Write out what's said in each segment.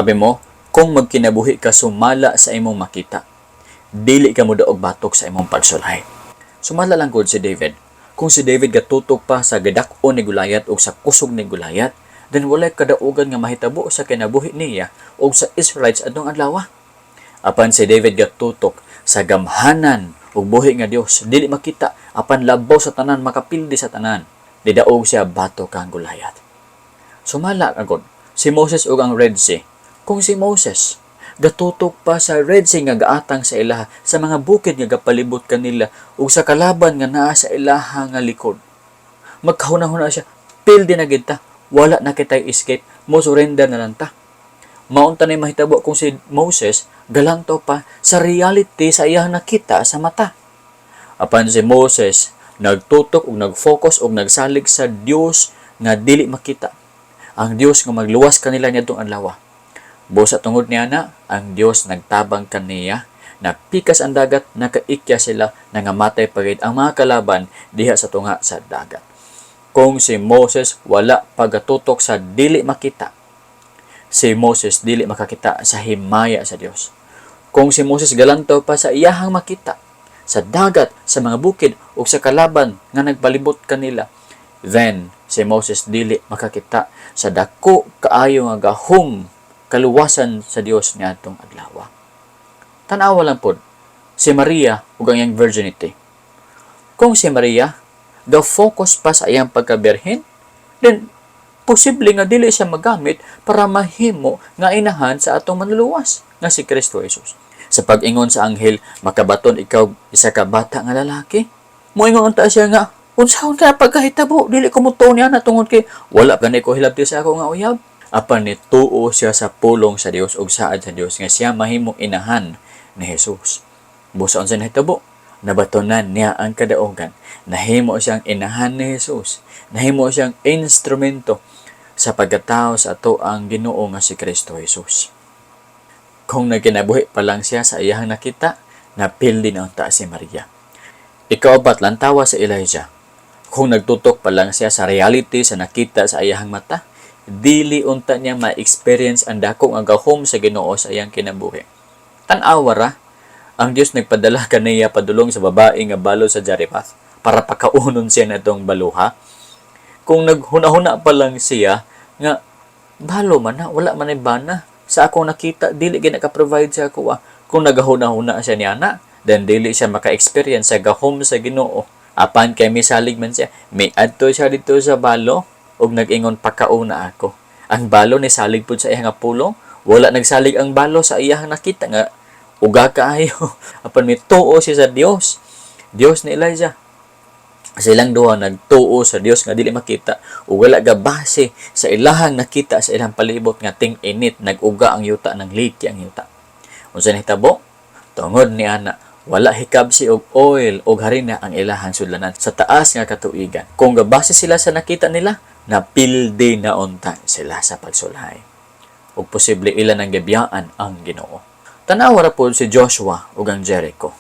Abi mo, kung magkinabuhi ka sumala sa imong makita, dili ka modaog batok sa imong pagsulay. Sumala lang gud si David. Kung si David gatutok pa sa gidak-on ni Goliath ug sa kusog ni Goliath, then walay kadaugan nga mahitabo sa kinabuhi niya ug sa Israelites adtong adlaw. Apan si David gatutok sa gamhanan ug buhi nga Dios, dili makita apan labaw sa tanan, makapildi sa tanan. Nidaog siya batok kang Goliath. Sumala agod si Moses ug ang Red Sea. Kung si Moses gatutok pa sa Red Sea nga gaatang sa ilaha, sa mga bukid nga gapalibot kanila ug sa kalaban nga naa sa ilaha nga likod, magkahuna-huna siya, "Pildi na gid ta, wala na kitay escape, mo surrender na lang ta." Maunta na mahitabo kung si Moses galantaw pa sa reality sa iyang nakita sa mata. Apan si Moses nagtutok ug nag-focus ug nagsalig sa Dios nga dili makita, ang Dios nga magluwas kanila niadtong adlaw. Busa tungod niya na, ang Dios nagtabang kaniya, napikas ang dagat, nakaikya sila, nangamatay pagid ang mga kalaban diha sa tunga sa dagat. Kung si Moses wala pagatutok sa dili makita, si Moses dili makakita sa himaya sa Dios. Kung si Moses galantaw pa sa iyahang makita, sa dagat, sa mga bukid, ug sa kalaban nga nagpalibot kanila, then si Moses dili makakita sa dako kaayo nga gahom kaluwasan sa Dios niadtong adlaw. Tan-awa lang pod si Maria ug ang iyang virginity. Kung si Maria ga focus pa sa iyang pagkabirhen, then posible nga dili siya magamit para mahimo nga inahan sa atong Manluluwas nga si Kristo Jesus. Sa pag-ingon sa anghel, "Makabaton ikaw isa ka bata nga lalaki." Moingon unta siya nga, "Unsaon kaya pagkahitabo? Dili ko motuo niya na tungod kay wala gani ko hilabti sa ako nga uyab." Apan nituo siya sa pulong sa Dios ug saad sa Dios nga siya mahimong inahan ni Jesus. Busa unsa nahitabo? Nabatonan niya ang kadaugan. Nahimo siyang inahan ni Jesus. Nahimo siyang instrumento sa pagkatao sa ato ang Ginoo nga si Kristo Jesus. Kung nagkinabuhi pa lang siya sa iyahang nakita, napildi na unta si Maria. Ikaupat, lantawa si Elijah. Kung nagtutok pa lang siya sa reality sa nakita sa iyahang mata, dili unta niya ma-experience ang dako nga gahom sa Ginoo sa iyang kinabuhi. Tan-awa ra, ang Dios nagpadala kaniya padulong sa babae nga balo sa Zarephath para pakaunon siya natong baluha. Kung naghuna-huna pa lang siya nga balo man na, wala man ay bana. Sa akong nakita, dili gyud naka-provide sa ako ah. Kung nagahuna-huna siya niya na, then dili siya maka-experience sa gahom sa Ginoo. Apan kay misalig man siya, miadto siya dito sa balo ug nag-ingon, "Pakauna ako." Ang balo ni salig pud sa iyang nga pulong, wala nagsalig ang balo sa iyang nakita nga uga kaayo. Apan mituo siya sa Dios. Dios ni Elijah. Silang duha nagtuo sa Dios nga dili makita ug wala gabase sa ilahang nakita sa ilang palibot nga ting-init, nag-uga ang yuta, nang leaky ang yuta. Unsa nahitabo? Tungod ni ana, wala hikabsi og oil og harina ang ilahang sudlanan sa taas nga katuigan. Kung gabase sila sa nakita nila, napildi na unta sila sa pagsulay. Ug posible ila nang gibiyaan ang Ginoo. Tanawa ra pod si Joshua ug ang Jericho.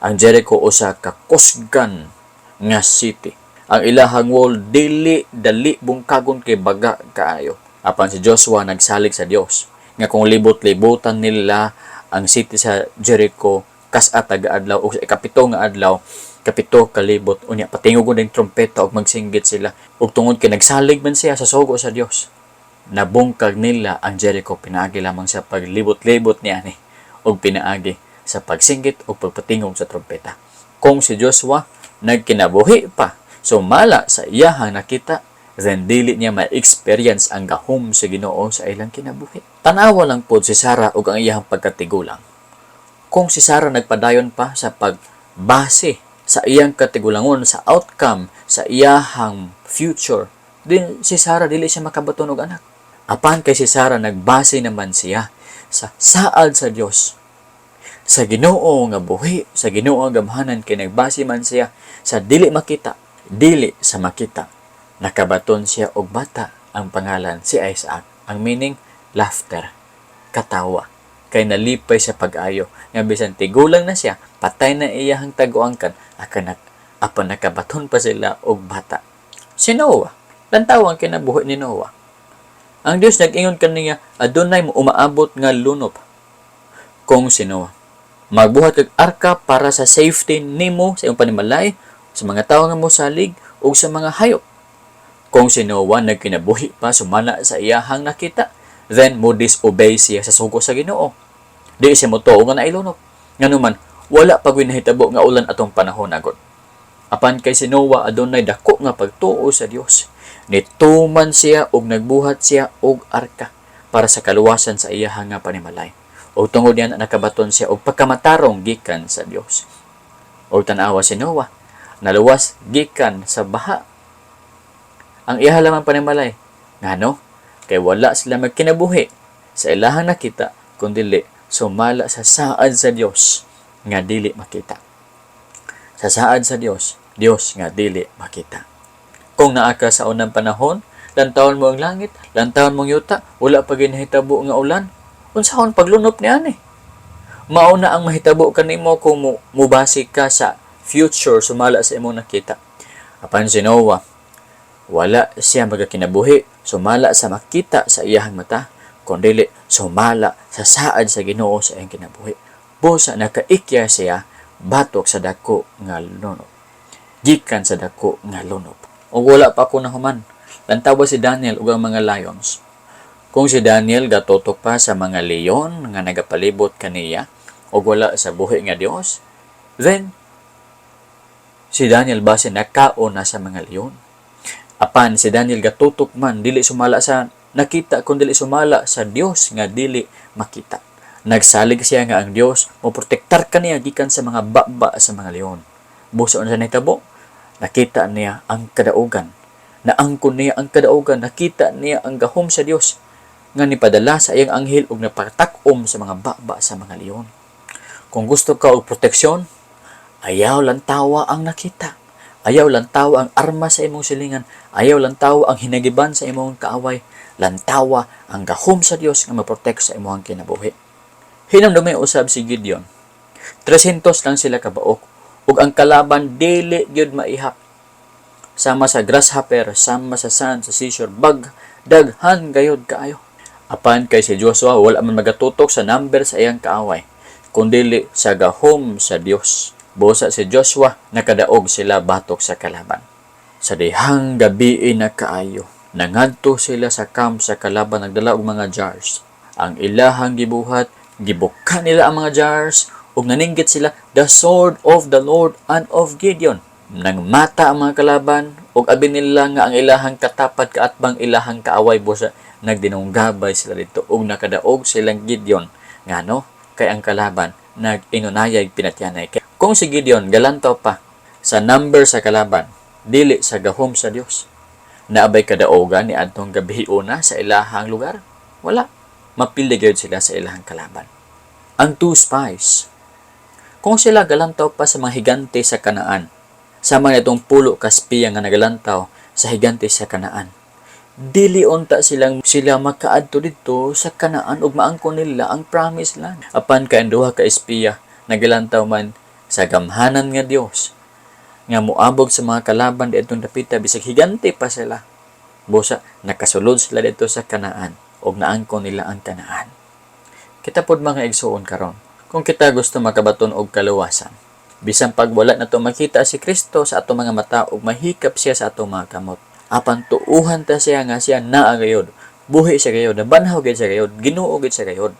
Ang Jericho usa ka kusgan nga city. Ang ilahang wall dili dali bungkagon kay baga kaayo. Apan si Joshua nagsalig sa Dios nga kung libot-libutan nila ang city sa Jericho kas-at adlaw o sa ikapito nga adlaw, kapito kalibot, unya patingogon ning trompeta ug magsinggit sila, ug tungod kay nagsalig man siya sa sugo sa Dios, nabungkag nila ang Jericho pinaagi lamang sa paglibot-libot niya ni ug pinaagi sa pagsinggit ug pagpatingog sa trompeta. Kung si Joshua nagkinabuhi pa sumala sa iyahang nakita, then dili niya ma-experience ang gahom sa Ginoo sa ilang kinabuhi. Tanawa lang pod si Sarah ug ang iyahang pagkatigulang. Kung si Sarah nagpadayon pa sa pagbase sa iyang katigulangon, sa outcome, sa iyahang future, then si Sarah dili siya makabaton og anak. Apan kay si Sarah nagbase naman siya sa saad sa Dios, sa Ginoo nga buhi, sa Ginoo nga gamhanan, kay nagbase man siya sa dili makita, dili sa makita. Nakabaton siya og bata, ang pangalan si Isaac. Ang meaning, laughter, katawa. Kay nalipay siya pag-ayo nga bisan tigulang na siya, patay na iyahang taguangkan, akan apan nakabaton pa sila og bata. Si Noah, lantaw ang kinabuhi ni Noah. Ang Dios nag-ingon kaniya, adunay mo umaabot nga lunop. Kung si Noah, magbuhat kag arka para sa safety nimo, sa imong panimalay, sa mga tawo nga mosalig ug sa mga hayop. Kung si Noah nagkinabuhi pa sumala sa iyahang nakita, then mo disobey siya sa sugo sa Ginoo. Di siya motuo nga naay lunop. Nganuman, wala pa gyud nahitabo nga ulan atong panahon agod. Apan kay si Noah adunay dako nga pagtuo sa Dios. Nituman siya ug nagbuhat siya og arka para sa kaluwasan sa iyahang nga panimalay. Ug tungod niyan, nakabaton siya og pagkamatarong gikan sa Dios. Og tan-awa si Noah, naluwas gikan sa baha ang iya lamang panimalay. Ngano? Kay wala sila magkinabuhi sa ilahang nakita kundili sumala sa saad sa Dios nga dili makita. Sa saad sa Dios, Dios nga dili makita. Kung naa ka sa unang panahon, lantawon mo ang langit, lantawon mo ang yuta, wala pa ginahitabo nga ulan, unsaon paglunop ni ani? Mao na ang mahitabo kanimo kung mubase ka sa future sumala sa imong nakita. Apan si Noah, wala siya magakinabuhi sumala sa makita sa iyahang mata, kundili sumala sa saad sa Ginoo sa iyang kinabuhi. Busa nakaikya siya batok sa dako nga lunop. Gikan sa dako nga lunop. Ug wala pa ko nahuman. Lantawa si Daniel ug ang mga lions. Kung si Daniel gatutok pa sa mga leon nga nagapalibot kaniya ug wala sa buhi nga Dios, then si Daniel base nakaon na sa mga leon. Apan si Daniel gatutok man dili sumala sa nakita kun dili sumala sa Dios nga dili makita. Nagsalig siya nga ang Dios moprotektar kaniya gikan sa mga baba sa mga leon. Busa unsa nahitabo? Nakita niya ang kadaugan. Naangkon niya ang kadaugan, nakita niya ang gahom sa Dios nga nipadala sa iyang anghel ug napatak-om sa mga baba sa mga leon. Kung gusto ka og proteksyon, ayaw lantawa ang nakita. Ayaw lantawa ang arma sa imong silingan. Ayaw lantawa ang hinagiban sa imong kaaway. Lantawa ang gahom sa Dios nga maprotect sa imong kinabuhi. Hinumdumi usab si Gideon. 300 lang sila kabaok ug ang kalaban dili gyud maihap. Sama sa grasshopper, sama sa sand, sa seashore, bag, daghan gayod kaayo. Apan kay si Joshua, wala man magatutok sa number sa iyang kaaway, kundili sa gahom sa Dios. Busa si Joshua, nakadaog sila batok sa kalaban. Sa dihang gabi na kaayo, nangadto sila sa camp sa kalaban, nagdala og mga jars. Ang ilahang gibuhat, gibuka nila ang mga jars ug naninggit sila, "The sword of the Lord and of Gideon." Nang mata ang mga kalaban ug abi nila nga ang ilahang katapad kaatbang ilahang kaaway, busa nagdinunggabay sila dito ug nakadaog silang Gideon. Ngano? Kay ang kalaban nag-inunayay pinatyanay. Kung si Gideon galantaw pa sa number sa kalaban, dili sa gahom sa Dios, naa bay kadaogan ni adtong gabi una sa ilahang lugar? Wala. Mapildi gyud sila sa ilahang kalaban. Ang two spies. Kung sila galantaw pa sa mga higante sa Kanaan, sama itong 10 ka espiya nga nagalantaw sa higante sa Kanaan, dili unta sila makaadto didto sa Kanaan ug maangkon nila ang promised land. Apan kay ang duha ka espiya nagalantaw man sa gamhanan nga Dios nga moabog sa mga kalaban didtong dapita bisag higante pa sila. Busa nakasulod sila didto sa Kanaan ug naangkon nila ang Kanaan. Kita pod, mga igsuon, karon, kung kita gusto makabaton og kaluwasan, bisan pag wala nato makita si Kristo sa atong mga mata ug mahikap siya sa atong mga kamot, apan tuuhan ta siya nga siya naa gayod, buhi siya gayod, nabanhaw gayod siya gayod, Ginoo gayod siya gayod.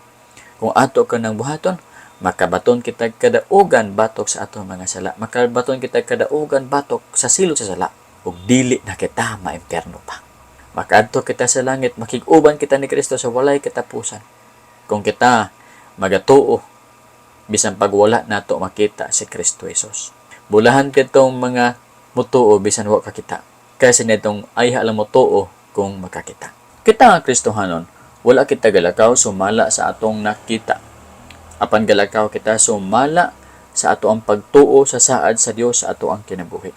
Kung ato kanang buhaton, makabaton kita kadaugan batok sa atong mga sala. Makabaton kita kadaugan batok sa silot sa sala ug dili na kita maimpierno pa. Makaadto kita sa langit, makig-uban kita ni Kristo sa walay katapusan. Kung kita magatuo bisan pag wala nato makita si Kristo Jesus. Bulahan kitong mga mutuo bisan wa kakita, kaysa nitong ayha lang mutuo kung makakita. Kita nga Kristohanon, wala kita galakaw sumala sa atong nakita. Apan galakaw kita sumala sa ato ang pagtuo sa saad sa Dios sa ato ang kinabuhi.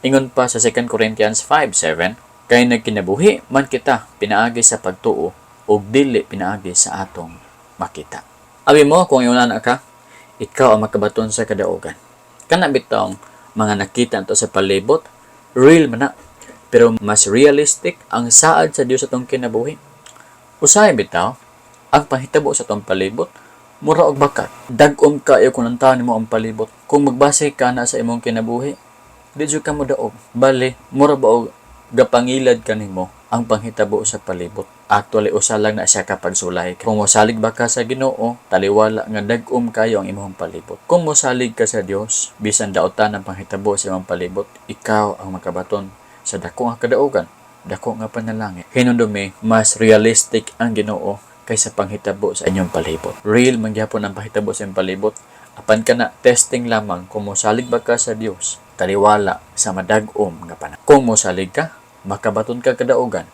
Ingon pa sa 2 Corinthians 5:7, kay nagkinabuhi man kita pinaagi sa pagtuo ug dili pinaagi sa atong makita. Abi mo kung ingon ka, ikaw ang makabaton sa kadaugan. Kana bitong mga nakita nato sa palibot, real man na. Pero mas realistic ang saad sa Dios atong kinabuhi. Usahay bitaw, ang panghitabo sa atong palibot, mura og bakat. Dag-om kaayo kung lantawon nimo ang palibot. Kung magbase ka na sa imong kinabuhi, di jud ka modaog. Bale, mura ba og gapangilad kanimo ang panghitabo sa palibot. Actually, usa lang na siya ka pagsulay. Kung mosalig ba ka sa Ginoo, taliwala nga dag-om kayo ang imong palibot. Kung mosalig ka sa Dios, bisan daotan ang panghitabo sa imong palibot, ikaw ang makabaton sa dako nga kadaugan, dako nga panalangin. Hinumdumi, mas realistic ang Ginoo kaysa panghitabo sa inyong palibot. Real man gyapon ang panghitabo sa inyong palibot. Apan kana, testing lamang kung mosalig ba ka sa Dios, taliwala sa madag-om nga panahon. Kung mosalig ka, makabaton ka kadaugan.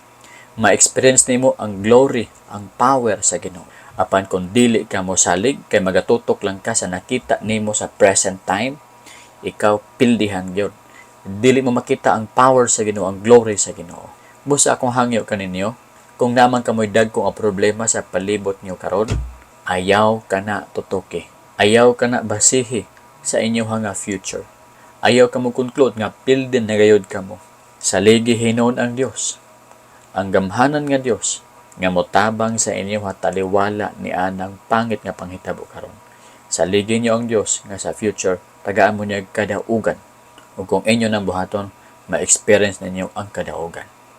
Ma-experience nimo ang glory, ang power sa Ginoo. Apan kung dili ka mosalig, kay magatutok lang ka sa nakita nimo sa present time, ikaw pildihan gyud. Dili mo makita ang power sa Ginoo, ang glory sa Ginoo. Busa akong hangyo kaninyo, kung naa man kamoy dagko nga problema sa palibot niyo karon, ayaw kana tutuki. Ayaw kana basihi sa inyo nga future. Ayaw ka mo conclude nga pildi na gayud kamo. Saligi hinuon ang Dios, ang gamhanan nga Dios nga motabang sa inyo taliwala ni anang pangit nga panghitabo karon. Saligi niyo ang Dios nga sa future tagaan mo niya kadaugan. Ug kung inyo nang buhaton, ma-experience ninyo ang kadaugan.